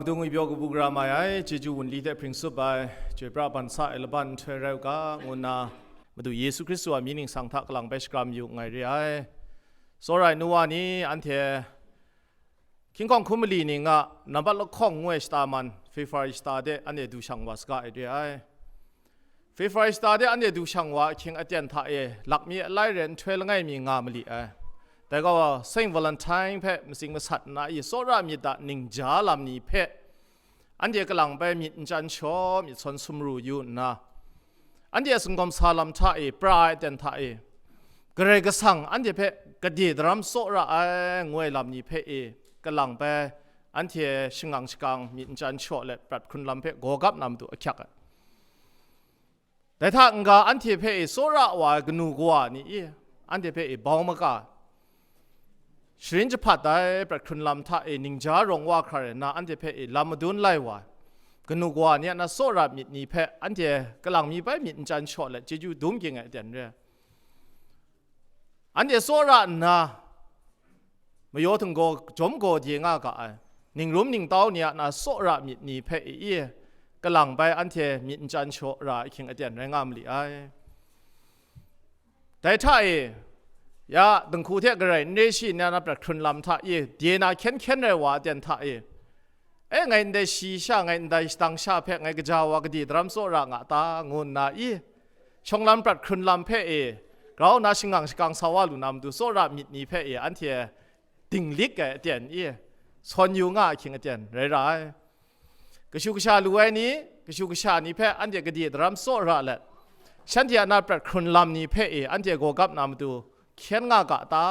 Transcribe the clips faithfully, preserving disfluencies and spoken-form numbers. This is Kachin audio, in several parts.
Dung ngwi pyaw kabu gara mai ai, chyeju wunli hte hpring tsup ai, chyoi pra ban sa ai laban nhtoi rai u ga, ngu nna, Madu Yesu Hkristu a mying ningsang hta kalang bai shakram yu nngai re ai. Tsawra ai nu wa ni, anhte hkying hkawng hkum mali ning a nambat lahkawng ngu ai shata man, February shata de anhte du shang wa saga ai re ai. February shata de anhte du shang wa ahkying aten hta e, lakmi alai re nhtoi langai mi nga mali ai. Dai gaw, Saint Valentine hpe matsing masat nna i tsawra myit a ningja lam ni hpe, anhte kalang bai myit n chyan shaw, myit sawn sumru yu nna, anhte a singawm sa lam hta e, pra ai aten hta e, Karai Kasang anhte hpe gade daram tsawra ai, ngu ai lam ni hpe e, kalang bai anhte shangang shakang myit n chyan shaw let prat hkrun lam hpe gawgap na matu ahkyak ai. Dai hta n-ga anhte hpe e tsawra wa ai kanu kawa ni i, anhte hpe e bau maga, sharin jahpat ai prat hkrun lam hta e ningja rawng wa hkra rai nna, anhte hpe e lam madun lai wa ai kanu kawa ni a na tsawra myit ni hpe anhte kalang mi bai myit n chyan shaw let chyeju dum ging ai aten re. Anhte tsawra nna, mayaw htinggaw jawm gaw de nga ga ai, ningrum ningtau ni a na tsawra myit ni hpe i, kalang bai anhte myit n chyan shaw ra ahkying aten rai nga mali ai. Dai hta e, ya, dinghku hte garai n re shi na na prat hkrun lam hta e, de na hkyen hkyen rai wa aten hta e, e, ngai ndai shi sha, ngai ndai shadang sha hpe ngai gaja wa gade daram tsawra nga ta, ngu nna i, shawng lam prat hkrun lam hpe e, grau na shangang shakang sa wa lu na matu tsawra myit ni hpe e, anhte dinglik ai aten i, sawn yu nga ahkying aten rai ra ai. Kashu kasha lu ai ni, kashu kasha ni hpe anhte gade daram tsawra let, shanhte a na prat hkrun lam ni hpe e, anhte gawgap na matu hkyen nga ga ta,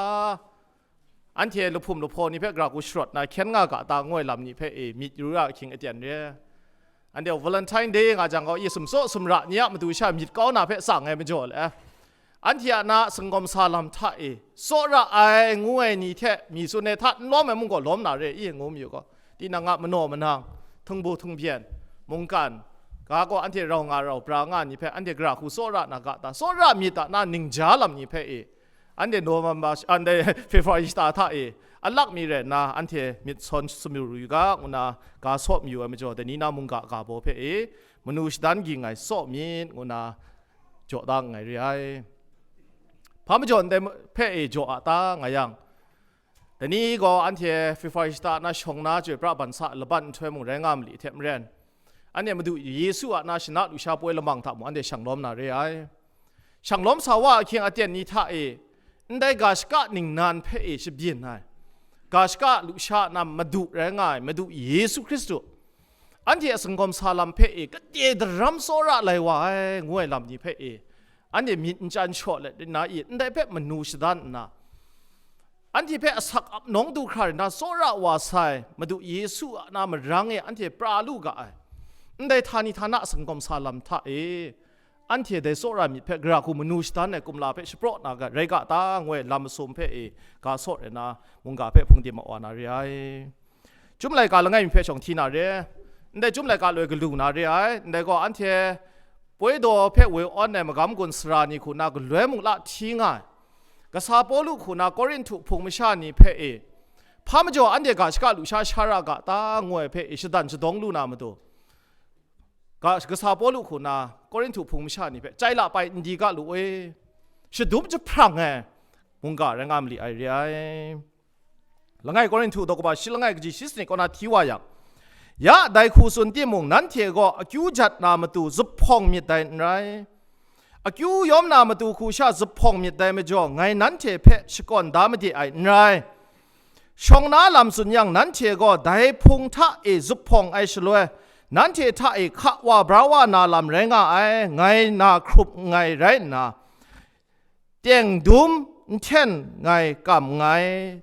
anhte lahpum lahpaw ni hpe gara hku sharawt na hkyen nga ga ta, ngu ai lam ni hpe e myit yu ra ahkying aten re. Anhte Valentine Day nga jang gaw, i sumsaw sumra ni a matu sha myit kau na hpe tsang ai majaw le, anhte a na singawm sa lam hta e, tsawra ai ngu ai ni hte mi tsun ai hta n lawm ai mung gaw lawm na re i, ngu mayu gaw, tinang a manaw manang, htingbu htingbyen, mungkan, ga gaw anhte rau nga rau bra nga ni hpe anhte gara hku tsawra na ga ta, tsawra myit a na ningja lam ni hpe e, anhte November, anhte February shata hta e, alak mi rai nna, anhte myit sawn sumru yu ga, ngu nna ga saw mayu ai majaw, dai ni na mungga ga baw hpe e, manu shadan ging ai saw myit, ngu nna jaw da nngai re ai. Hpa majaw ndai hpe e jaw a ta, nga yang, dai ni gaw anhte February shata na shawng na chyoi pra ban sa laban nhtoi mung rai nga mali hte maren, anhte Madu Yesu a na shana lusha poi lamang hta mung anhte shang lawm na re ai. Shang lawm sa wa ahkying aten ni hta e, ndai ga shaka ningnan hpe e shabyin ai, ga shaka lusha na Madu rai nga ai Madu Yesu Hkristu, anhte a singawm sa lam hpe e gade daram tsawra lai wa ai, ngu ai lam ni hpe e, anhte myit n chyan shaw let rin na i, ndai hpe manu shadan nna, anhte hpe asak ap nawng du hkra rin na tsawra wa sai Madu Yesu a na marang e anhte pra lu ga ai. Ndai htani htana a singawm sa lam hta e, anhte dai tsawra myit hpe gara hku manu shadan ai kumla hpe shapraw na ga, rai ga ta, ngu ai lam masum hpe e ga saw rai na, mungga hpe hpung dim a wa na re ai. Chyum laika langai mi hpe shawng hti na re, ndai chyum laika loi galu na re ai, ndai gaw anhte poi daw hpe woi awn ai magam gun sara ni hku na galoi mung la hti nga ai, kasa Pawlu hku na Korinhtu hpung masha ni hpe e, hpa majaw anhte ga shaka lusha sha ra ga ta, ngu ai hpe e shadan shadawng lu na matu, ga, kasa Pawlu hku na Korinhtu hpung masha ni hpe chye la pai n di ga lu e, shadum jahprang ai mungga rai nga mali ai re ai. Langai Korinhtu daw kaba shi langai kaji shi sanit kaw na hti wa yang, ya dai hku tsun timung, nanhte gaw akyu jat na matu zuphpawng myit dai n rai. Akyu yawm na matu hku sha zuphpawng myit dai majaw, ngai nanhte hpe shakawn da made ai n rai. Shawng na lam tsun yang, nanhte gaw dai hpung hta e zuphpawng ai shaloi, nanhte hta e hka wa bra wa na lam rai nga ai, ngai na hkrup nngai rai nna, tengdum n hten ngai kam nngai,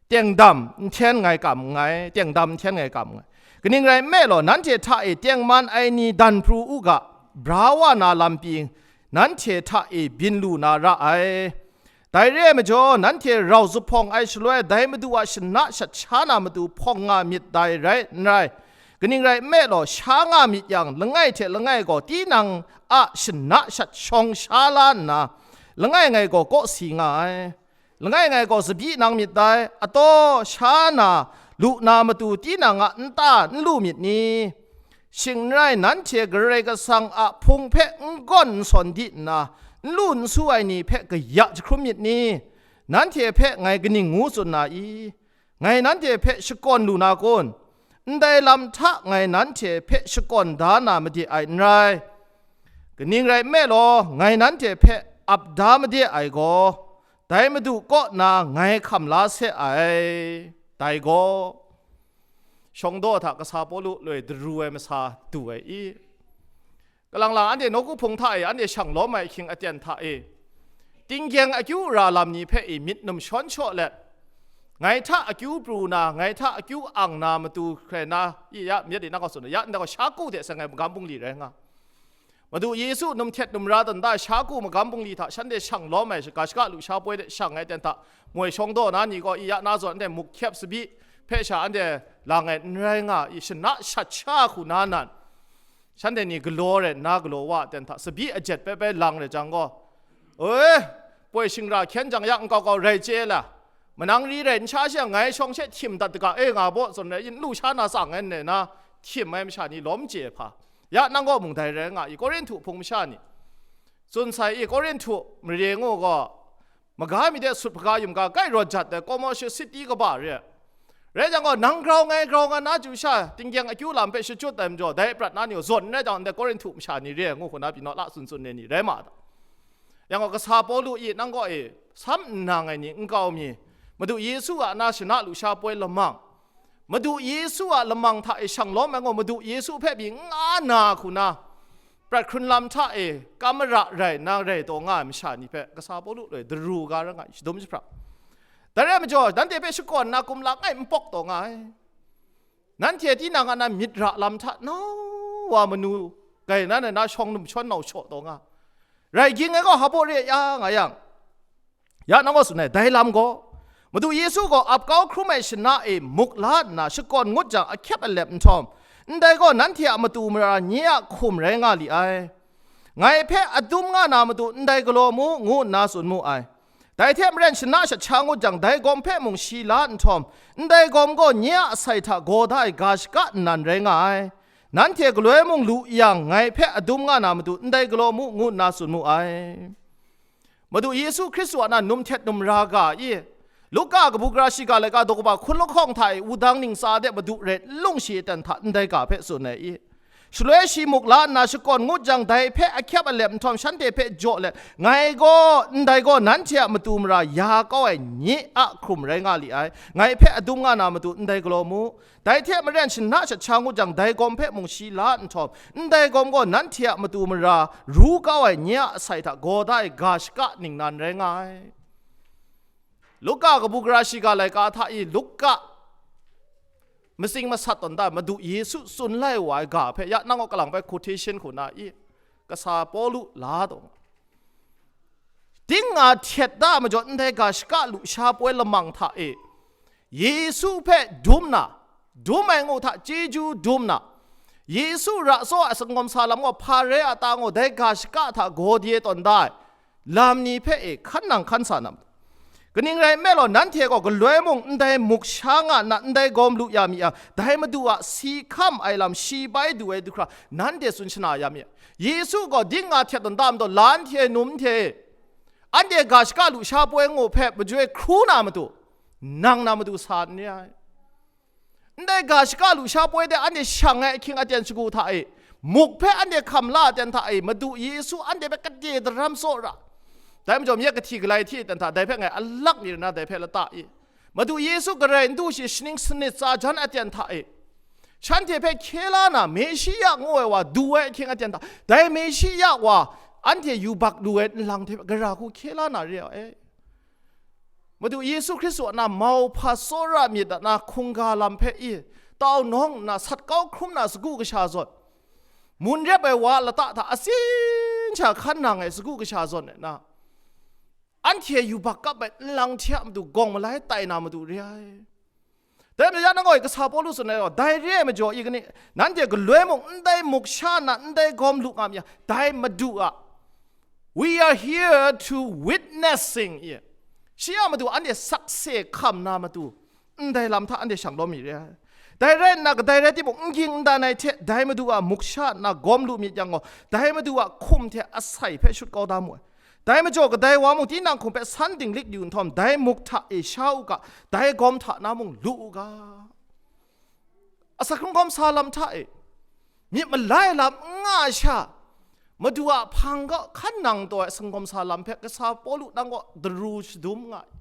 tengdam n hten ngai kam nngai, tengdam n hten ngai kam nngai. Kaning rai nme law, nanhte hta e tengman ai ni dan pru u ga, bra wa na lam pyi nanhte hta e byin lu na ra ai. Dai re ai majaw, nanhte rau zuphpawng ai shaloi, dai Madu a shana shat sha na matu hpawng nga myit dai rai n rai. Kaning rai nme law, sha nga myit yang, langai hte langai gaw tinang a shana shat shawng sha la nna, langai ngai gaw kawsi nga ai. Langai ngai gaw tsabyi nang myit dai, ataw, sha na lu na matu tinang a nta n lu myit ni? Shing n rai, nanhte Karai Kasang a Hpung hpe n gawn n sawn di nna, n lu n su ai ni hpe kaya jahkrum myit ni? Nanhte hpe ngai kaning ngu tsun na i? Ngai nanhte hpe shakawn lu na kun? Ndai lam hta ngai nanhte hpe shakawn da na made ai n rai. Kaning rai nme law, ngai nanhte hpe ap da made ai gaw, dai Madu kaw na ngai hkam la se ai. Dai gaw, shawng daw hta kasa Pawlu loi daru ai masa du ai i? Kalang lang anhte nawku hpung hta e, anhte shang lawm ai ahkying aten hta e, tinggyeng akyu ra lam ni hpe i myit num shawn shaw let, ngai hta akyu pru na, ngai hta akyu ang na matu hkrai na, i ya, myit i nang gaw tsun, ya ndai gaw sha ku de sai, ngai magam bungli rai nga. Madu Yesu num htet num ra dan da sha ku magam bungli hta shanhte shang lawm ai, shaga shaga lu sha poi de shang ai ten hta, moi shawng daw na ni gaw i ya na zawn, anhte muk hkyep sabi hpe sha anhte lang ai n rai nga i, shana shat sha hku na nan, shanhte ni galaw rai nna galaw wa ten hta, sabi ajet pai pai lang rai jang gaw, e, poi shingra hkyen jang ya nkau kau rai chye la, manang ri rai n sha she ngai shawng she htim dat daga e nga baw zawn rai, yin lu sha na tsang ai nne na, htim ai masha ni lawm chye hpa, ya nang gaw mung dai rai nga i, Korinhtu hpung masha ni, tsun sai i, Korinhtu mare ngu gaw, maga mi de sut hpaga yum ga kai rawt jat ai Komosha siti kaba re. Rai jang gaw, nang grau ngai grau nga na chyu sha, tinggyeng akyu lam hpe shachyut ai majaw, dai prat na ni gaw zawn rai jang, ndai Korinhtu masha ni re ngu hku na pyi naw la tsun tsun ai ni rai ma ta? Yang gaw, kasa Pawlu i nang gaw e, sam nna ngai ni nkau mi, Madu Yesu a na shana lu sha poi lamang, Madu Yesu a lamang hta e shang lawm ai gaw, Madu Yesu hpe pyi nga na hku na, prat hkrun lam hta e kam mara rai nna rai taw nga ai masha ni hpe kasa Pawlu loi daru ga ra nga ai, shadum jahpra. Dai rai majaw, nanhte hpe shakawn na kumla ngai n pawk taw nga ai. Nanhte tinang a na myit ra lam hta nau wa manu gai nan ai na shawng num shawn nau shaw taw nga. Rai ging ai gaw hpa baw re ya nga yang, ya nang gaw tsun ai, dai lam gaw, Madu Yesu gaw ap kau hkrum ai shana e muk la nna shakawn ngut jang ahkyep alep nhtawm, ndai gaw nanhte a matu mara nye a hkum rai nga li ai. Ngai hpe adum nga na matu ndai galaw mu, ngu nna tsun mu ai. Dai hte maren shana shat sha ngut jang, dai gawm hpe mung shi la nhtawm, ndai gawm gaw nye a asai hta gaw da ai ga shaka nnan rai nga ai. Nanhte galoi mung lu yang, ngai hpe adum nga na matu ndai galaw mu, ngu nna tsun mu ai. Madu Yesu Hkristu a na num htet num ra ga i? Luka kabu gara shiga laika daw kaba hkun lahkawng hta e wudang ntsa de Madu rai n lung shi aten hta ndai ga hpe tsun ai i? Shaloi shi muk la nna shakawn ngut jang, dai hpe ahkyep alep nhtawm shanhte hpe jaw let, ngai gaw, ndai gaw nanhte a matu mara ya kau ai nye a hkrum rai nga li ai, ngai hpe adum nga na matu ndai galaw mu. Dai hte maren shana shat sha ngut jang, dai gawm hpe mung shi la nhtawm, ndai gawm gaw nanhte a matu mara ru kau ai nye a asai hta gaw da ai ga shaka ningnan rai nga ai. Luka kabu gara shiga laika hta i Luka matsing masat tawn da Madu Yesu tsun lai wa ai ga hpe ya nang gaw kalang bai quotation hku na i? Kasa Pawlu la taw nga. Ding nga htet da majaw ndai ga shaka lu sha poi lamang hta e, Yesu hpe dum na, dum ai ngu hta chyeju dum na, Yesu ra tsaw ai sangawm sa lam gaw hpa re a ta ngu, dai ga shaka hta gaw de tawn da ai lam ni hpe e hkan nang hkan sa na majaw, kaning rai nme law, nanhte gaw galoi mung ndai muk sha nga nna ndai gawm lu ya mi yang, dai Madu a si hkam ai lam shi bai du ai du hkra nanhte tsun shana ya mi. Yesu gaw ding nga htet tawn da majaw, la nhtye num hte anhte ga shaka lu sha poi ngu hpe majoi hkru na matu, nang na matu sa n re ai. Ndai ga shaka lu sha poi de anhte shang ai ahkying aten shagu hta e, muk hpe anhte hkam la aten hta e, Madu Yesu anhte hpe kade daram tsaw ra. Dai majaw, myit kahti galai hti aten hta, dai hpe ngai alak mi na dai hpe lata i? Madu Yesu garai n du shi shaning sanit tsa jan aten hta e, shanhte hpe hkye la na, Meshiya ngu ai wa du ai ahkying aten hta, dai Meshiya wa anhte yubak lu ai nlang hte gara hku hkye la na re ai. Madu Yesu Hkristu a na mauhpa tsawra myit a na hkungga lam hpe i, tau nawng nna sat kau hkrum na sagu kasha zawn, mun rep ai wa lata hta atsin sha hkan nang ai sagu kasha zawn e na, anhte yubak kap ai nlang hte a matu gawng malai tai na matu re ai. Dai majaw, nang gaw kasa Pawlu tsun ai gaw, dai re ai majaw i kani, nanhte galoi mung ndai muk sha nna ndai gawm lu nga mi yang, dai Madu a, we are here to witnessing i? Shi a matu anhte sakse hkam na matu, ndai lam hta anhte shang lawm mi re ai. Dai rai nna, kadai rai timung, n ging n dan ai hte, dai Madu a muk sha nna gawm lu myit yang gaw, dai Madu a hkum hte asai hpe shut kau da mu ai. Dai majaw, kadai wa mung tinang hkum hpe san dinglik yu nhtawm, dai muk hta e sha u ga, dai gawm hta na mung lu u ga. Asak hkrung gawm sa lam hta e, myit malai lam n nga ai sha, Madu a hpang kaw hkan nang taw ai asak hkrung gawm sa lam hpe kasa Pawlu nang kaw daru shadum nga ai.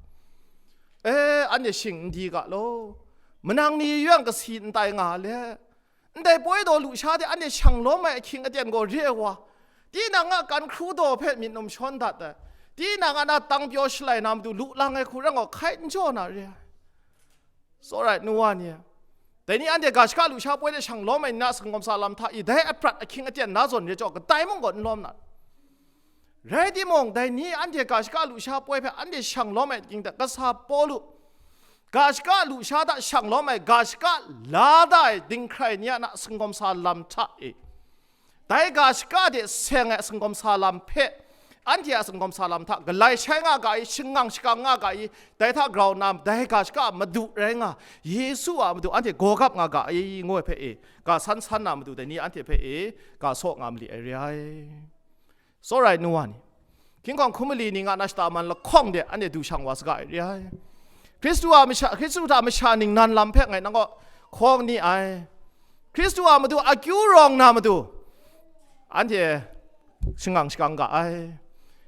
E, anhte shing n di ga law, manang ni yang kasi n tai nga let, ndai poi daw lusha de anhte shang lawm ai ahkying aten gaw re ai wa, tinang a kan hkru daw hpe myit num shawn dat ai, tinang a na tang pyaw shalai na matu lu lang ai hku rang gaw hkai n jaw na re ai. Tsawra ai nu wa ni, dai ni anhte ga shaka lusha poi de shang lawm ai ni na asak hkrung gawm sa lam hta i, dai aprat ahkying aten na zawn re jaw, kadai mung gaw n lawm na. Rai timung, dai ni anhte ga shaka lusha poi hpe anhte shang lawm ai ahkying hte kasa Pawlu, ga shaka lusha hta shang lawm ai, ga shaka la da ai dinghkrai ni a na asak hkrung gawm sa lam hta e, dai ga shaka de seng ai asak hkrung gawm sa lam hpe, anhte a asak hkrung gawm sa lam hta galai shai nga ga i, shangang shakang nga ga i, dai hta grau nna, dai ga shaka a Madu rai nga, Yesu a Madu anhte gawgap nga ga i, ngu ai hpe e, ga san san na matu dai ni anhte hpe e, ga saw nga mali ai re ai. Tsawra ai nu wa ni, hkying hkawng hkum mali ni nga na shata man lahkawng de anhte du shang wa saga ai re ai. Hkristu a masha, Hkristu hta masha ningnan lam hpe ngai nang kaw hkawng ni ai. Hkristu a matu akyu rawng na matu, anhte shangang shakang ga ai.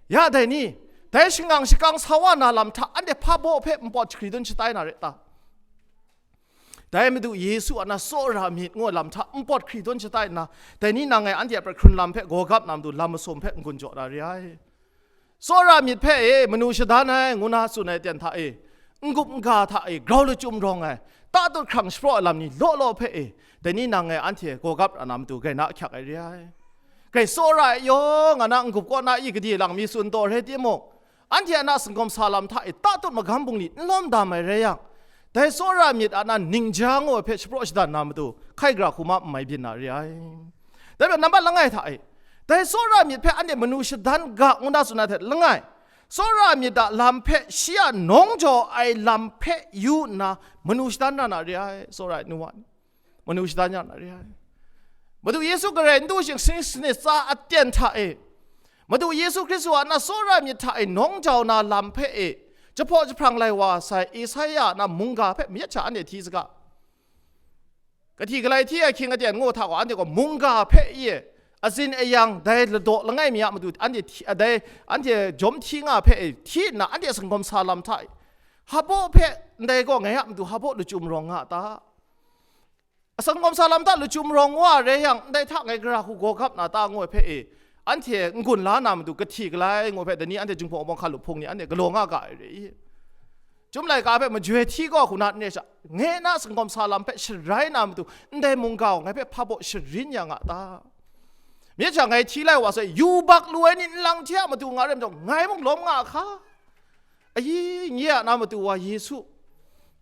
Ya dai ni, dai shangang shakang sa wa na lam hta anhte hpa baw hpe npawt jahkri dun shatai na re ta? Dai Madu Yesu a na tsawra myit ngu ai lam hta npawt hkri dun shatai nna, dai ni nang ngai anhte a pra hkrun lam hpe gawgap na matu lam masum hpe n-gun jaw na re ai. Tsawra myit hpe e manu shadan ai ngu na tsun ai ten hta e, n-gup n-ga hta e grau lachyum rawng ai, tatut hkrang shapraw ai lam ni law law hpe e, dai ni nang ngai anhte gawgap ra na matu grai na ahkyak ai re ai. Grai tsawra ai yawng a na n-gup kaw na i gade lang mi tsun taw rai timung, anhte a na singkawm sa lam hta e tatut magam bungli n lawm dam ai rai yang, dai tsawra myit a na ningja ngu ai hpe shapraw shadan na matu hkai gara hku ma n mai byin na re ai. Dai hpe nambat langai hta e, dai tsawra myit hpe anhte manu shadan ga ngu na tsun ai hte langai, tsawra myit a lam hpe shi a nawng jaw ai lam hpe yu nna manu shadan na na re ai, tsawra ai nu wa ni. Manu shadan ya na re ai. Madu Yesu garai n du shing sini sini tsa aten hta e, Madu Yesu Hkristu a na tsawra myit hta e nawng jau na lam hpe e, jahpaw jahprang lai wa sai Isaya a na mungga hpe mayat sha anhte hti saga. Kahti galai hti ai hkying aten ngu hta gaw, anhte gaw mungga hpe i, azin ayang dai ladaw langai mi a matu anhte hti, dai anhte jawm hti nga hpe e, hti nna anhte singkawm sa lam hta e, hpabaw hpe ndai gaw ngai a matu hpabaw lachyum rawng nga a ta? Asak kawmsa lam hta lachyum rawng wa re yang, ndai hta ngai gara hku gaw gap na ta ngu ai hpe e, anhte n-gun la na matu kahti galai ngu ai hpe, dai ni anhte Jinghpaw Wunpawng hkalup hpung ni anhte galaw nga ga ai re i? Chyum laika hpe majoi hti gaw hku na n re sha, ngai na singkawmsa lam hpe sharai na matu, ndai mungga gaw ngai hpe hpa baw sharin ya nga ta? Myit sha ngai hti lai wa sai, yubak lu ai ni nlang hte a matu nga re majaw, ngai mung lawm nga a hka? Ayi, nye a na matu wa Yesu,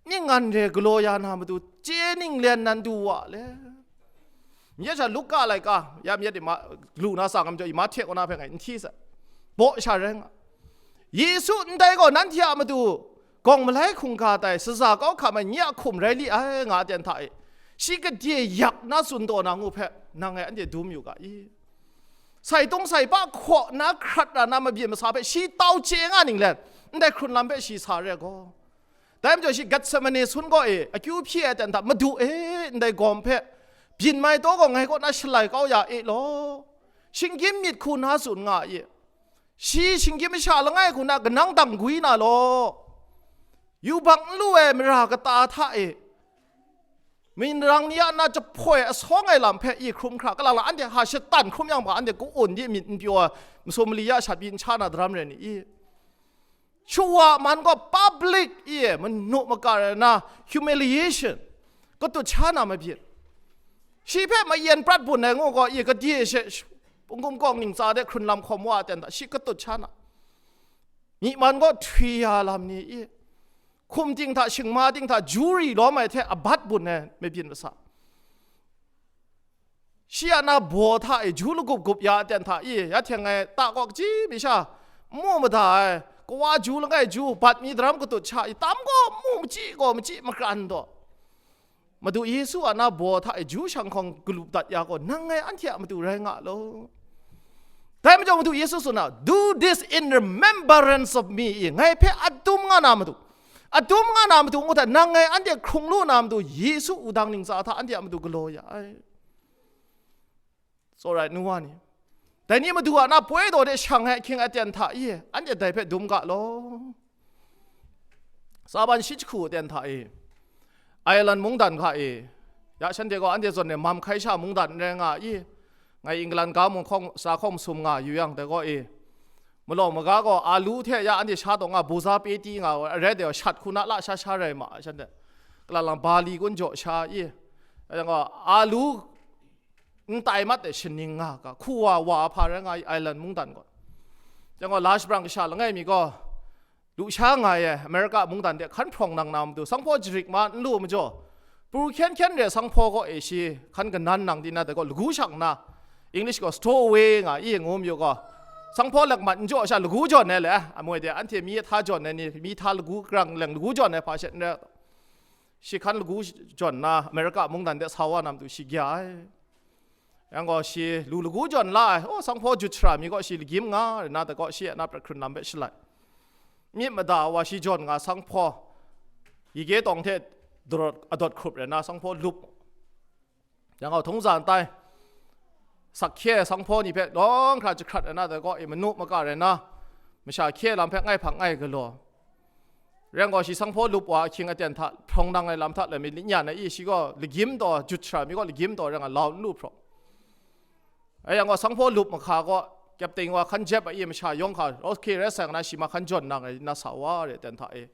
ning ngan re galaw ya na matu chye ninglen nan du wa le. Nye sha Luka laika, ya myit i ma, lu na sa ngam jaw i, Mahte kaw na hpe ngai n hti sa, baw sha rai nga. Yesu ndai gaw nanhte a matu gawng malai hkungga tai, saza kau hkam ai nye a hkum rai li ai, nga ten hta e, shi gade yak na tsun taw na ngu hpe, nang ngai anhte dum yu ga i? Sai tung sai pa hkaw na hkrat ra na mabyin masa hpe shi tau chye nga ninglen, ndai hkrun lam hpe shi sa re gaw. Dai majaw shi Getsemane sun gaw e, akyu hpyi ai ten hta, Madu e, ndai gawm hpe byin mai taw gaw ngai kaw na shalai kau ya e law, shinggyim myit hku na tsun nga i? Shi shinggyim masha langai hku na kanang dang gwi na law, yubak n lu ai mara kata hta e, minrang ni a na jahpoi asawng ai lam hpe i hkrum hkra, kalang lang anhte ha shatan hkrum yang hpa, anhte ku-un di myit n pyaw ai, masum mali ya shat pyi n sha na daram rai ni i? Shawa man gaw public i manu makar ai na humiliation, katut sha na mabyin. Shi hpe mayen prat bun ai ngu gaw i, gade she pungkum kawng ning tsa de hkrun lam hkawm wa ai ten hta, shi katut sha na. Myi man gaw htwi ya lam ni i, hkum ting hta, shingma ting hta, juri lawm ai hte abat bun ai mabyin masa. Shi a na baw hta e, ju lagup gup ya ai ten hta i, ya hte ngai ta kaw kaji mi sha, n mu mada ai, Kawa ju langai ju, bat mi daram katut sha i, tam gaw mu machyi gaw machyi makran daw. Madu Yesu a na baw hta e ju shang hkawng galup dat ya gaw, nang ngai anhte a matu rai nga law. Dai majaw Madu Yesu tsun na, "Do this in remembrance of me," i, ngai hpe adum nga na matu, adum nga na matu ngu hta, nang ngai anhte hkrung lu na matu, Yesu wudang ntsa hta anhte a matu galaw ya ai. Tsawra ai nu wa ni, dai ni Madu a na poi daw de shang ai ahkying aten hta i, anhte dai hpe dum ga law. Tsaban shi jahku aten hta e, Ireland mungdan hka e, ya shanhte gaw anhte zawn e mam hkai sha mungdan n rai nga i, ngai England ga mung hkawng, sa hkawng masum nga yu yang dai gaw e, malaw maga gaw alu hte ya anhte sha taw nga, buza peti nga, arai dai gaw shat hku na la sha sha rai ma ai shanhte, kalang lang bali kun jaw sha i, yang gaw alu n tai mat ai shaning nga ga, hku wa wa hpa rai nga i, Ireland mungdan gaw. Yang gaw, la shabrang kasha langai mi gaw, lu sha nga ai America mungdan de hkan hprawng nang na matu, sanghpaw jarik ma n lu majaw, pru hkyen hkyen re sanghpaw gaw e shi hkan kanan nang di na dai gaw, lagu shang na, English gaw stowaway nga i ngu mayu gaw, sanghpaw lakmat n jaw sha lagu jawn ai le, amoi de anhte mi hta jawn ai ni, mi hta lagu grang leng lagu jawn ai hpa she n rai, shi hkan lagu jawn na America mungdan de sa wa na matu shi gya ai. Yang gaw shi lu lagu jawn la ai, oh, sanghpaw jut shara mi gaw shi lagyim nga, rai na, dai gaw shi a na prat hkrun lam hpe shalai. Myit mada wa shi jawn nga sanghpaw, yige tawng hte darawt, adawt hkrup rai na, sanghpaw lup. Yang gaw htung za n tai, sak hkye sanghpaw ni hpe lawng hkra jahkrat rai na, dai gaw i manu maka rai na, masha hkye lam hpe ngai hpang ngai galaw. Rai yang gaw, shi sanghpaw lup wa ahkying aten hta, hprawng nang ai lam hta lai mi, li nyan ai i, shi gaw lagyim taw, jut shara mi gaw lagyim taw rai nga, lau n lu hpraw. Rai yang gaw, sanghpaw lup mahka gaw, kyepting wa hkan jep ai i, masha yawng hka, okay, rai sai nga na, shi ma hkan jawn nang ai na sa wa re aten hta e.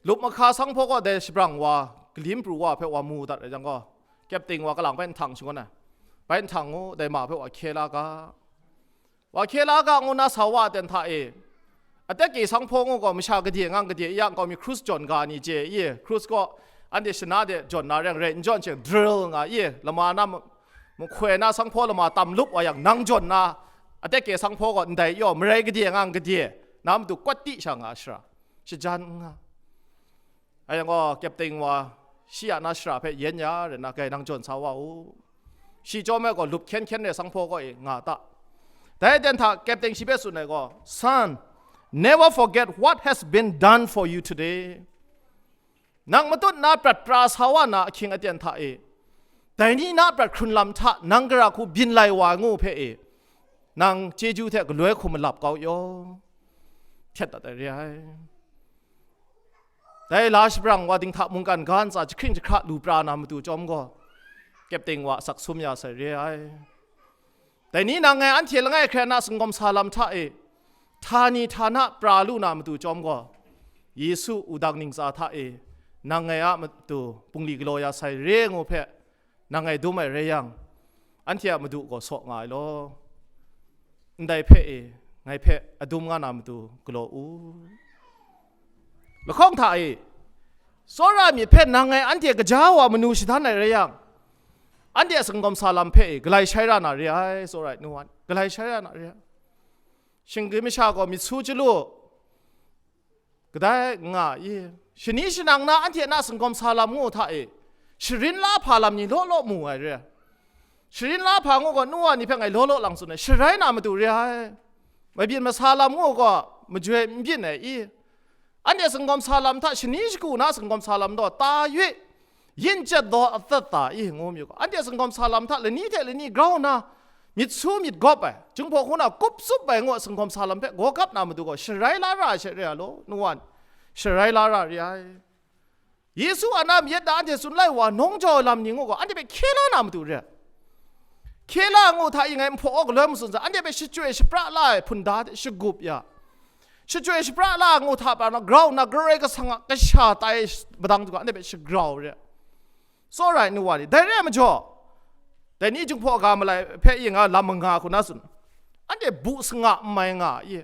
Lup mahka sanghpaw gaw dai shabrang wa, kalim pru wa hpe wa mu dat rai yang gaw, kyepting wa kalang bai nhtang shangun ai. Bai nhtang u, dai ma hpe wa hkye la ga. Wa hkye la ga ngu na sa wa aten hta e, atek e sanghpaw ngu gaw masha gade ngang gade ya nkau mi krus jawn ga ni chye i, krus gaw anhte shana de jawn na reng rai n jawn she, drill nga i, lama na ma-, mahkoi na sanghpaw lama tam lup wa yang, nang jawn na, atek e sanghpaw gaw ndai yaw marai gade ngang gade na matu kwat ti sha nga shara, shajan n nga. Rai yang gaw, kyepting wa, shi a na shara hpe yen ya rai na, gai nang jawn sa wa u. Shi chyawm ai gaw, lup hkyen hkyen re sanghpaw gaw e nga ta. Dai aten hta kyepting shi hpe tsun ai gaw, "Son, never forget what has been done for you today." Nang matut na prat pra sa wa na ahkying aten hta e, dai ni na prat hkrun lam hta nang gara hku byin lai wa ai ngu hpe e, nang chyeju hte galoi hku malap kau yaw, htet dat ai re ai. Dai la shabrang wa dinghta mungkan ga ntsa jahkring jahkra lu pra na matu chyawm gaw, kyepting wa asak sum ya sai re ai. Dai ni nang ngai anhte langai hkrai na singawm sa lam hta e, htani htana pra lu na matu chyawm gaw, Yesu wudang ntsa hta e, nang ngai a matu bungli galaw ya sai re ngu hpe, nang ngai dum ai rai yang, anhte a madu gaw saw nga ai law. Ndai hpe e, ngai hpe adum nga na matu galaw u. Lahkawng hta e, tsawra myit hpe nang ngai anhte gaja wa manu shadan ai rai yang, anhte a singawm sa lam hpe e, galai shai ra na re ai, tsawra ai nu wan, galai shai ra na re ai. Shinggyim masha gaw myit su chyalu, kadai nga i, shani shanang na anhte na singawm sa lam ngu hta e, sharin la hpa lam ni law law mu ai re ai. Sharin la hpa ngu gaw, nu wa ni hpe ngai law law lang tsun ai, sharai na matu re ai. Mabyin masa lam ngu gaw, majoi n byin ai i, anhte singawm sa lam hta shani shagu na singawm sa lam taw, ta yu, yin chyet daw atat ta i, ngu mayu gaw, anhte singawm sa lam hta lani hte lani grau nna, myit su myit gawp ai, Jinghpaw hku na kup tsup ai ngu a singawm sa lam hpe gaw gap na matu gaw, sharai la ra ai she re ai law, nu wa ni, sharai la ra re ai. Yesu a na mayat da anhte tsun lai wa, nawng jau ai lam ni ngu gaw, anhte hpe hkye la na matu re ai. Hkye la ngu hta i, ngai nhpaw aw galoi matsun sa, anhte hpe shachyoi shapra la ai hpunda hte shagup ya, shachyoi shapra la ngu hta pra na, grau nna Karai Kasang a kasha tai madang du ga, anhte hpe shagrau re ai. Tsawra ai nu wa ni, dai re ai majaw, dai ni Jinghpaw ga malai hpe i nga lam manga hku na tsun, anhte bu sanga n mai nga i,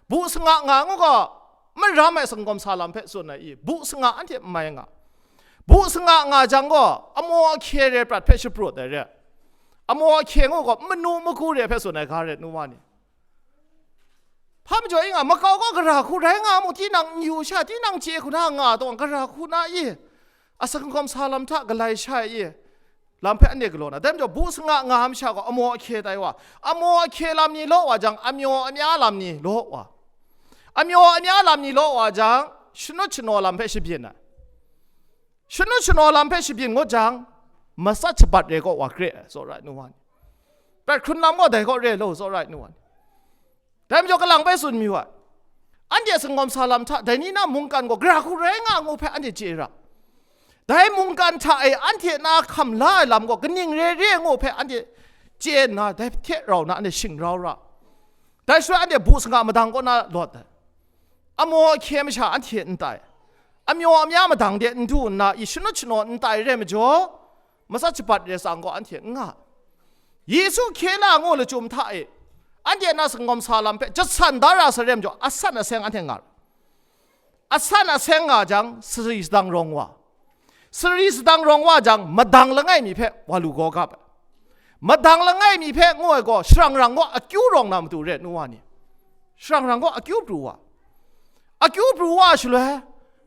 bu sanga nga ngu gaw, maram ai singawm sa lam hpe tsun ai i, bu sanga anhte n mai nga, bu sanga nga jang gaw, amaw ahkye re prat hpe shapraut ai re ai. Amaw ahkye ngu gaw, manu magu re hpe tsun ai ga re, nu wa ni. Hpa majaw i nga, makau gaw gara hku rai nga mu, tinang n yu sha, tinang chye hku na nga taw, gara hku na i, asak hkawm sa lam hta galai sha i, lam hpe anhte galaw na. Dai majaw, bu sanga nga masha gaw amaw ahkye tai wa, amaw ahkye lam ni law wa jang, amyaw amya lam ni law wa, amyaw amya lam ni law wa jang, shanut shanaw lam hpe shabyin ai. Shanut shanaw lam hpe shabyin ngut jang, matsat shabat re gaw wa kre ai, tsawra ai nu wa ni. Prat hkrun lam gaw dai gaw re lo, tsawra ai nu wa ni. Dai majaw kalang bai tsun mi wa, anhte a singawm sa lam hta, dai ni na mungkan gaw gara hku rai nga ngu hpe anhte chye ra. Dai mungkan hta e anhte na hkam la ai lam gaw kaning re re ngu hpe anhte chye nna, dai hte rau na anhte shing rau ra. Dai shaloi anhte bu sanga madang kaw na lawt ai. Amaw ahkye masha anhte n tai. Amyaw amya madang de n du nna, i shanut shanaw n tai re majaw, matsat shabat re tsang gaw anhte n nga. Yesu hkye la ngu lachyum hta e, anhte na singawm sa lam hpe jatsan da ra sa re majaw, asan aseng anhte nga ra. Asan aseng nga jang, sari sadang rawng wa. Sari sadang rawng wa jang, madang langai mi hpe wa lu gaw gap ai. Madang langai mi hpe ngu ai gaw, sharang rang gaw akyu rawng na matu re, nu wa ni. Sharang rang gaw akyu pru wa. Akyu pru wa shaloi,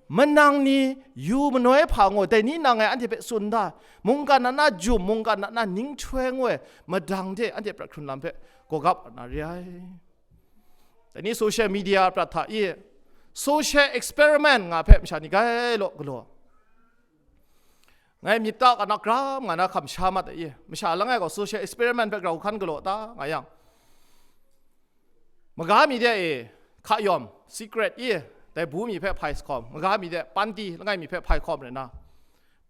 manang ni yu manoi hpa ngu, dai ni nang e anhte hpe tsun da, mungkan na na jum, mungkan na na ninghtoi ngu ai, madang de anhte prat hkrun lam hpe gaw gap na re ai. Dai ni social media prat hta i, social experiment nga hpe masha ni gai law galaw. Ngai myit ta kanak gram nga na hkam sha mat ai i, masha langai gaw social experiment hpe grau hkan galaw ta nga yang, maga mi de e, hka yawm, secret i, dai bu mi hpe hpai sa hkawm, maga mi de panti langai mi hpe hpai hkawm rai na,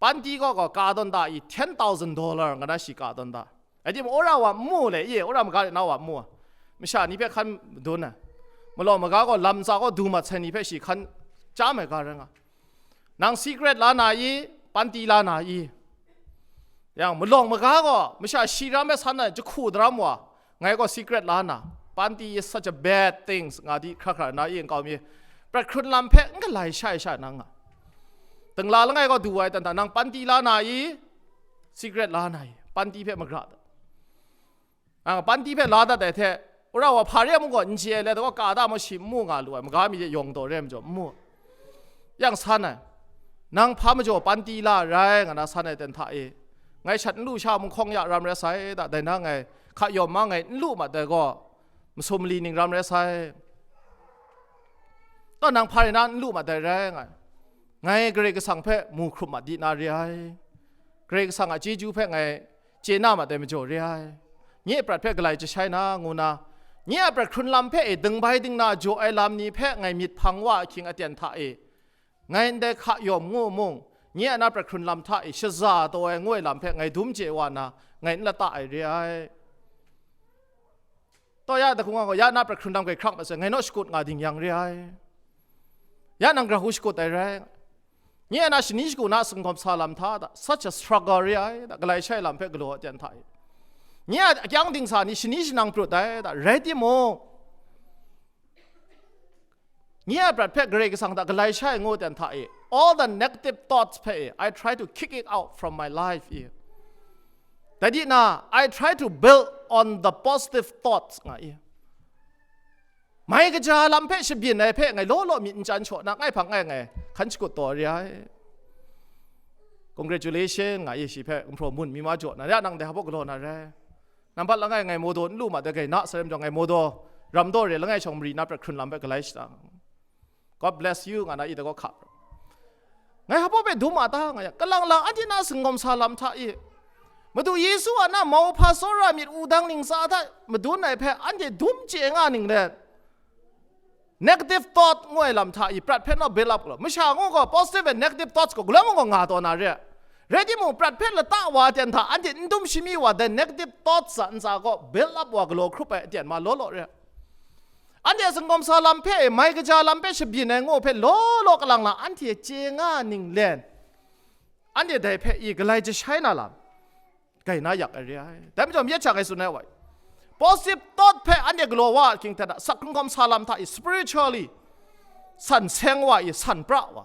panti gaw gaw ka tawn ta i, ten thousand dollar nga na shi ka tawn ta. Rai timung, wora wa n mu le, ye, wora maga de na wa n mu. Masha ni hpe hkan madun ai. Malawng maga gaw lam tsa gaw du mat sai ni hpe shi hkan chyam ai ga rai nga. Nang secret la na i, panti la na i? Yang malawng maga gaw masha shi ram e san ai jahku daram wa, ngai gaw secret la na, panti is such a bad things, nga di hkra hkra na i nkau mi, prat hkrun lam hpe n galai shai sha na nga. Dingla langai gaw du ai tan hta, nang panti la na i, secret la na i, panti hpe magra dat. Nang panti hpe la dat ai hte, wora wa hpa re mung gaw n chye ai, le daw ka da maw shi n mu nga lu ai, maga mi de yawng taw re ai majaw n mu. Yang san ai, nang hpa majaw panti la rai nga na san ai ten hta e, ngai shat n lu sha mung hkawng ya ram rai sai da, dai na ngai hka yawm ma ngai n lu mat ai gaw, masum mali ning ram rai sai. Taw nang hpa rai na n lu mat ai rai nga ai. Ngai Karai Kasang hpe mu hkrup mat di na re ai. Karai Kasang a chyeju hpe ngai chye na mat ai majaw re ai. Nye a prat hpe galai jashai na, ngu na, nye a prat hkrun lam hpe e dingbai dingna jaw ai lam ni hpe ngai myit hpang wa ahkying aten hta e, ngai ndai hka yawm ngu mung, nye a na prat hkrun lam hta e shaza taw ai ngu ai lam hpe ngai dum chye wa na, ngai n lata ai re ai. Taw ya da hkung gaw, ya na prat hkrun lam grai hkrang masai, ngai naw shakut nga ding yang re ai. Ya nang grau shakut ai rai. Nye a na shani shagu na singkawm sa lam hta da, such a struggle re ai da, galai shai lam hpe galaw ai ten hta e. Nye a akyang dingsa ni shani shanang prut ai da, rai timung, nye a prat hpe Karai Kasang hta galai shai ngu ten hta e, all the negative thoughts hpe e, I try to kick it out from my life e. Dai di na, I try to build on the positive thoughts nga e. Mai kaja lam hpe shabyin ai hpe ngai law law myit n chyan shaw na, ngai hpang ngai ngai hkan shakut taw re ai. Congratulation nga e, shi hpe gumhpraw mun mi ma jaw na, ya nang dai hpa galaw na re. Nambat langai ngai Mawdaw n lu ma dai, gai na, sarai majaw ngai Mawdaw ram daw re langai shawng mari na prat hkrun lam hpe galai shadang. God bless you, nga na i da gaw hka. Ngai hpa hpe dum a ta, nga ya, kalang lang anhte na singkawm sa lam hta i, Madu Yesu a na mauhpa tsawra myit wudang ning tsa hta madun ai hpe anhte dum chye nga ning let, negative thought ngu ai lam hta i prat hpe naw build up galaw. Masha ngu gaw positive and negative thoughts gaw galaw mung gaw nga taw na re. Rai timung, prat hpe lata wa aten hta anhte n dum shami wa, the negative thoughts a ntsa gaw build up wa galaw hkrup ai aten ma law law re. Anhte a singkawm sa lam hpe, mai kaja lam hpe shabyin ai ngu hpe law law kalang lang anhte chye nga ning len, anhte dai hpe i galai jashai na lam gai na yak ai re ai. Dai majaw, myit hta ngai tsun ai wa, positive thought hpe anhte galaw wa ahkying hta na, sak hkrung hkawm sa lam hta i spiritually san seng wa i san pra wa,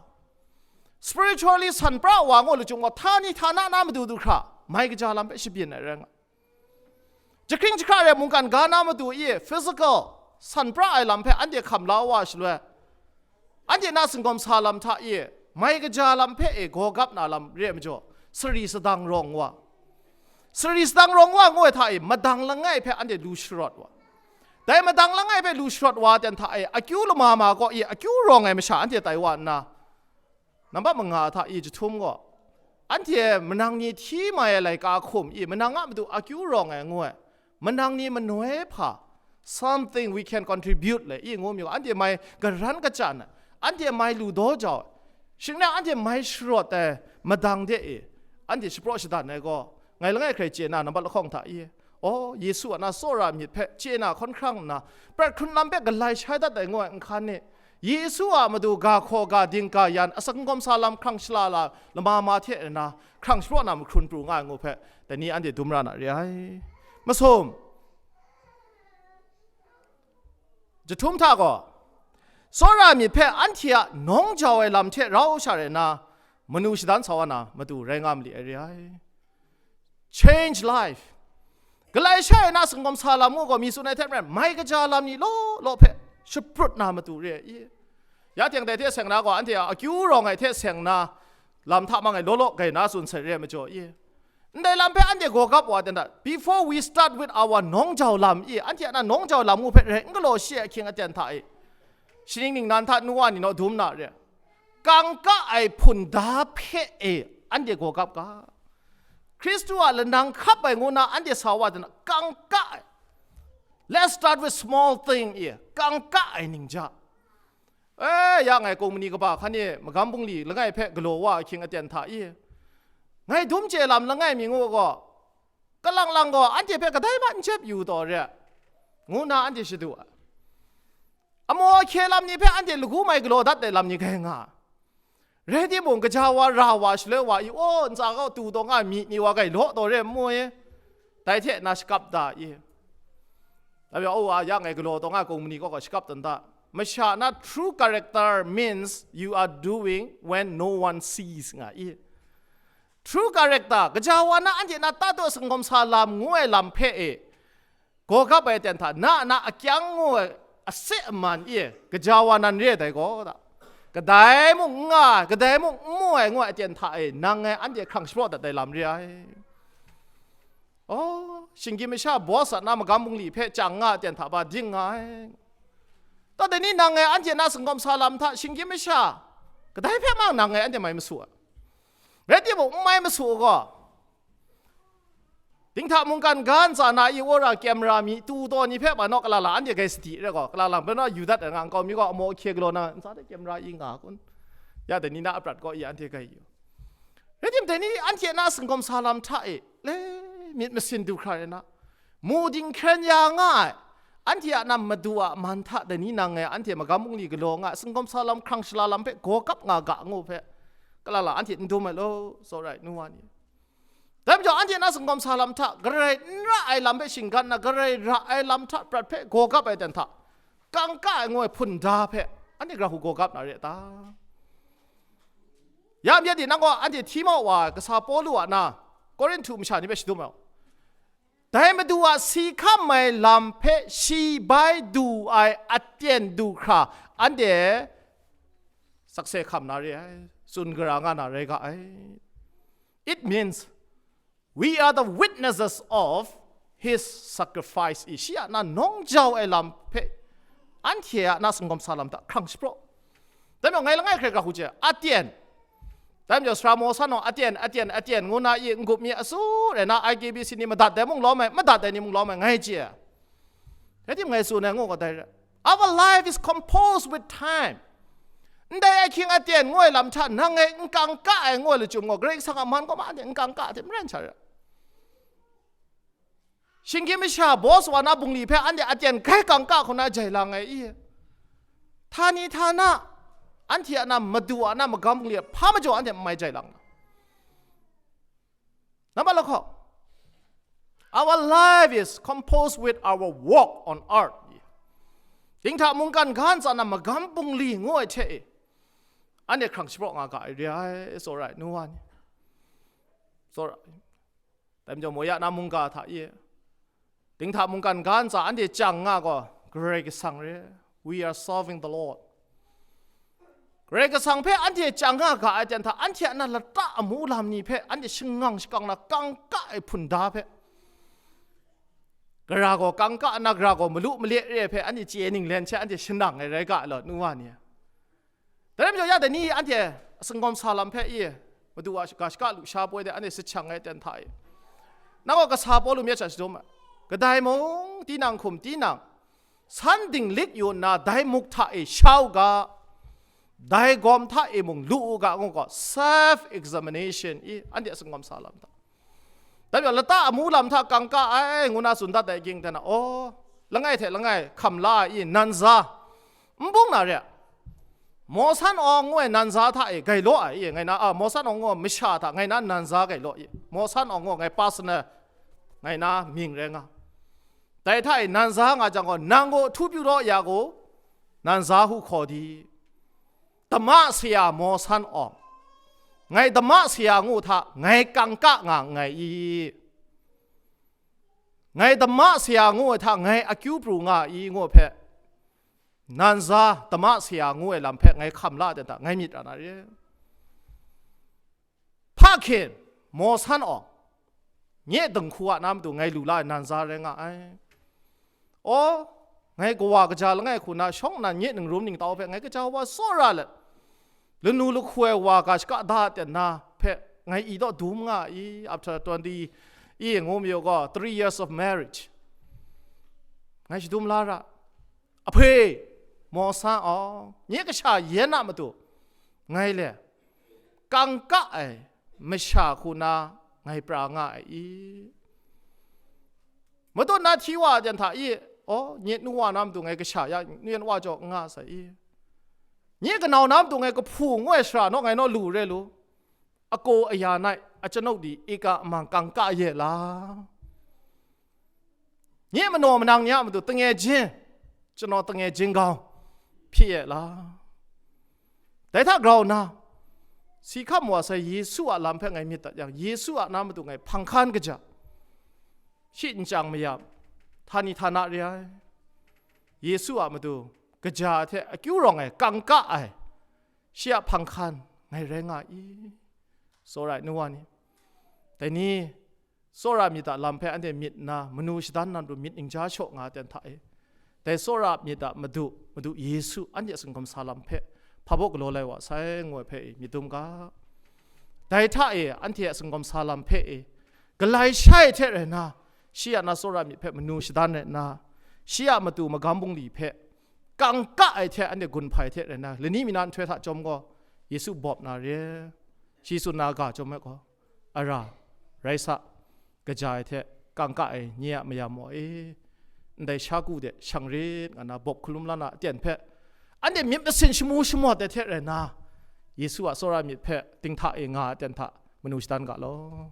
spiritually san pra wa ngu lachyum gaw, htani htana na madu du hkra mai kaja lam hpe shabyin ai rai nga. Jahkring jahkra re mungkan ga na madu i physical san pra ai lam hpe anhte hkam la wa shaloi, anhte na singkawm sa lam hta e, mai kaja lam hpe e gawgap na lam re ai majaw, sari sadang rawng wa, sari sadang rawng wa ngu ai hta e, madang langai hpe anhte lu sharawt wa. Dai madang langai hpe lu sharawt wa ten hta e, akyu lama ma kaw e, akyu rawng ai masha anhte tai wa nna, nambat manga hta i jahtum gaw, anhte manang ni hti mai ai laika hkum i manang a matu akyu rawng ai ngu ai, manang ni manoi hpa, something we can contribute le i ngu mi gaw, anhte mai garan kachyan ai, anhte mai lu daw jau ai, shing n anhte mai sharawt ai madang de i, anhte shapraw shadan ai gaw, ngai langai hkrai chye na nambat lahkawng hta i, aw, Yesu a na tsawra myit hpe chye na hkawn hkrang nna, prat hkrun lam hpe galai shai dat ai ngu ai nhkan ni, Yesu a matu ga hkaw ga ding ga yan, a singkawm sa lam hkrang shala la lama ma hte na hkrang shapraw na mahkrun pru nga ai ngu hpe, dai ni anhte dum ra na re ai. Masum, jahtum hta gaw, tsawra myit hpe anhte a nawng jau ai lam hte rau sha rai nna, manu shadan sa wa na matu rai nga mali ai re ai. Change life. Galai sha e na singkawm sa lam ngu gaw, mi tsun ai hte maren, mai kaja lam ni law law hpe shaprut na matu re ai i. Ya teng dai hte seng na gaw, anhte a akyu rawng ai hte seng na lam hta mang e law law gai na tsun sai re ai majaw i. Ndai lam hpe anhte gawgap wa dan dat, before we start with our nawng jau lam i, anhte a na nawng jau lam ngu hpe rai n galaw shi ai ahkying aten hta e, shaning ningnan hta nu wa ni naw dum na re. Kangka ai hpunda hpe e anhte gawgap ga. Hkristu a lanang hkap ai ngu na anhte sa wa dan, kangka ai. Let's start with small thing i, kangka ai ningja. E, ya ngai kung mani kaba hkan e magam bungli langai hpe galaw wa ahkying aten hta i, ngai dum chye lam langai mi ngu gaw, kalang lang gaw anhte hpe kadai ma n jep yu taw re, ngu na anhte shadu ai. Amaw ahkye lam ni hpe anhte lagu mai galaw dat ai lam ni gai nga. Rai timung, gaja wa ra wa shaloi wa i, aw, ntsa kau tu taw nga mi ni wa gai law taw re ai maw e? Dai hte na shakap da i. Dai wa, aw, a ya ngai galaw taw nga kung mani kaw gaw shakap dan da. Masha na true character means you are doing when no one sees nga i. True character, gaja wa na anhte na ta taw singkawm sa lam ngu ai lam hpe e, gawgap ai ten hta, na a na akyang ngu ai ase aman e, gaja wa nan re ai dai gaw, kadai mung n nga ai, kadai mung n mu ai ngu ai aten hta e, nang ngai anhte hkrang shapraw dat ai lam re ai. Oh, shinggyim masha boss a na magam bungli hpe chyang nga ai aten hta ba ding nga ai. Taw dai ni nang ngai anhte na singkawm sa lam hta shinggyim masha kadai hpe mang nang ngai anhte mai masu ai. Rai timung, n mai masu gaw, dinghta mungkan ga ntsa na i wora camera mi tu taw ni hpe ba naw kalala anhte gai sadi re gaw, kalala hpe naw yu dat ai nga nkau mi gaw amaw ahkye galaw na ntsa de camera i nga kun? Ya dai ni na aprat gaw i anhte gai yu. Rai tim dai ni anhte na singkawm sa lam hta e, le, myit masin du hkra rai na, mu dinghkren ya nga ai, anhte a na madu a man hta dai ni nang ngai anhte magam bungli galaw nga ai, singkawm sa lam hkrang shala lam hpe gawgap nga ga ngu hpe, kalala anhte n dum ai law, tsawra ai nu wa ni. Dai majaw anhte na singkawm sa lam hta, garai n ra ai lam hpe shinggan na, garai ra ai lam hta prat hpe gawgap ai ten hta, kangka ai ngu ai hpunda hpe, anhte gara hku gawgap na re a ta? Ya myit di nang gaw anhte hti mau wa ai kasa Pawlu a na, Korinhtu masha ni hpe shadum ai. Dai Madu a si hkam ai lam hpe shi bai du ai aten du hkra, anhte sakse hkam na re ai, tsun gara nga na rai ga ai. It means we are the witnesses of his sacrifice. I shi a na nawng jau ai lam hpe, anhte a na singkawm sa lam hta hkrang shapraw. Dai majaw ngai langai hkrai ga hku chye, aten. Dai majaw sara maw san naw aten, aten, aten ngu na i n-gup mi asu rai na, I K B C ni madat ai mung lawm ai, madat ai ni mung lawm ai, ngai chye. Rai tim ngai tsun ai ngu ga dai re. Our life is composed with time. Ndai ahkying aten ngu ai lam hta nang ngai n kangka ai ngu ai lachyum gaw, Karai Kasang a man gaw ma anhte n kangka hte maren sha re. Shinggyim masha boss wa na bungli hpe anhte aten grai kangka hku na jai lang ai i? Htani htana, anhte a na Madu a na magam bungli hpa majaw anhte n mai jai lang na. Nambat lahkawng, our life is composed with our walk on earth. Dinghta mungkan ga ntsa na magam bungli ngu ai hte e, anhte hkrang shapraw nga ga ai re ai, tsawra ai, nu wa ni. Tsawra ai. Dai majaw, Moya na mungga hta e, dinghta mungkan ga ntsa anhte chyang nga gaw, Karai Kasang re, we are serving the Lord. Karai Kasang hpe anhte chyang nga ga ai ten hta, anhte a na lata amu lam ni hpe anhte shangang shakang na kangka ai hpunda hpe, gara gaw kangka na, gara gaw malu male re hpe anhte chye ninglen hte anhte shanang ai rai ga law, nu wa ni. Dai rai majaw, ya dai ni anhte a singawm sa lam hpe i, Madu a ga shaka lusha poi de anhte sachang ai ten hta i, nang gaw kasa Pawlu myit sha shadum ai. Kadai mung, tinang hkum tinang, san dinglik yu nna dai muk hta e sha u ga, dai gawm hta e mung lu u ga, ngu gaw self examination i anhte a singawm sa lam hta. Dai majaw, lata amu lam hta kangka ai ngu na tsun dat ai ging hte na, aw, langai hte langai hkam la ai i, nan za, n bung na re, mawsan awng ngu ai nan za hta e gai law ai i, ngai na, a, mawsan awng ngu ai masha hta ngai na nan za gai law i, mawsan awng ngu ai ngai personal, ngai na mying rai nga. Dai hta e nan za nga jang gaw, nang gaw htu pyu law ya gaw, nan za hu hkaw di. Dama saya mawsan awng, ngai dama saya ngu hta ngai kangka nga nngai i, ngai dama saya ngu ai hta ngai akyu pru nga i, ngu hpe, nan za dama saya ngu ai lam hpe ngai hkam la ai ten hta ngai myit ra na re. Hpa hkin, mawsan awng, nye dinghku a na matu ngai lu la ai nan za rai nga ai. Aw, ngai kawa kaja langai hku na shawng nnan nye ningrum ningtau hpe ngai kaja wa tsawra let, lanu lahku ai wa ga shaka da ten na hpe ngai i daw dum nga i, after twenty i ngu mayu gaw, three years of marriage, ngai shadum la ra. Ahpe, mawsan awng, nye kasha yan a matu ngai le kangka ai masha hku na ngai pra nga ai i? Matut na hti wa ai ten hta i, aw, nye nu wa na matu ngai kasha ya, nye nu wa jaw n nga sai i? Nye kanau na matu ngai kahpu ngu ai sara naw ngai naw lu re lu, ako aya nai, ajanok di ika amang kangka ye la? Nye manaw manang ni a matu tange jin, chanaw tange jin gau hpyi e la? Dai hta grau nna, si hkam wa sai Yesu a lam hpe ngai myit dat yang, Yesu a na matu ngai hpang hkan kaja, shi nchyang mayam, htani htana re ai, Yesu a matu kaja hte akyu rawng ai, kangka ai, shi a hpang hkan ngai rai nga i? Tsawra ai nu wa ni, dai ni tsawra myit a lam hpe anhte myit nna, manu shadan nan pru myit ningja shaw nga ai ten hta e, dai tsawra myit a Madu, Madu Yesu anhte a singawm sa lam hpe hpa baw galaw lai wa sai, ngu ai hpe e myit dum ga. Dai hta e anhte a singawm sa lam hpe e galai shai hte rai nna, shi a na tsawra myit hpe manu shadan rai nna, shi a matu magam bungli hpe kangka ai hte anhte gun hpai hte rai nna, lani mi na nhtoi hta chyawm gaw, Yesu bawp na re, shi tsun na ga chyawm ai gaw, ara, rai sa, kaja ai hte kangka ai nye a mayam maw e, ndai sha ku de shang rit nga na bawp hkalum la na aten hpe, anhte myit masin shamu shamawt ai hte rai nna, Yesu a tsawra myit hpe dinghta e nga ai aten hta manu shadan ga law.